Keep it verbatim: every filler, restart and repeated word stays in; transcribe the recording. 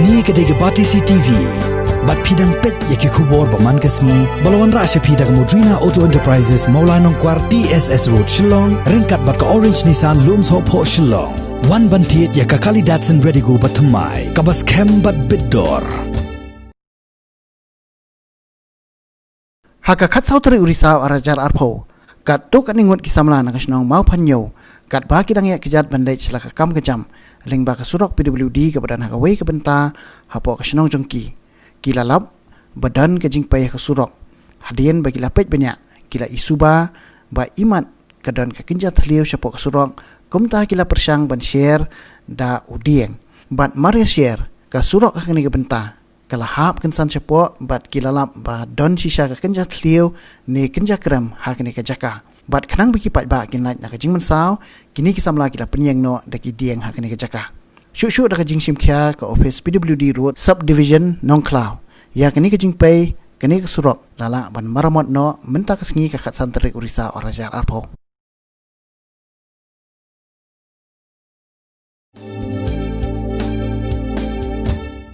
Kane ka dei ka Batesi TV. Bad phi dang peit ïa ki khubor ba man ka sngi ba la wanrah sha phi da ka Modrina Auto Enterprises, Mawlai Nongkwar, T S S Road, Shillong, ryngkat bad ka Orange Nissan, Lumsohphoh, Shillong. Wan ban thied ïa ka kali Datsun Redigo ba thymmai, kaba skhem bad bit dor. Ha ka khatsaw tarik u Risaw arhajar arphew, katto katne ngut ki samla na ka shnong Mawphanñiew, katba ki dang ïaid kjat ban leit sha la ka kam ka jam lyngba ka surok P W D kaba don ha kawei ka bynta hapoh ka shnong jong ki, ki la lap ba don ka jingpei ha ka surok. Hadien ba ki la peit bniah, ki la ïohi ba imat ka don ka kynja thliew shapoh ka surok, kumta ki la pyrshang ban sher da u dieng. Bad mar ïa sher, ka surok ha kane ka bynta ka la hap kynsan shapoh, bad ki la lap ba don shisha ka kynja thliew ne kynja krem ha kane ka jaka. Bad khnang ba ki paidbah kin lait na ka jingmynsaw, kine ki samla ki la pynïeng noh da ki dieng ha kane ka jaka. Shuh shuh da ka jingshim khia, ka ophis P W D Road Subdivision Nongkhlaw, ïa kane ka jingpei kane ka surok la lah ban maramot noh mynta ka sngi ka khatsan tarik u Risaw arhajar arphew.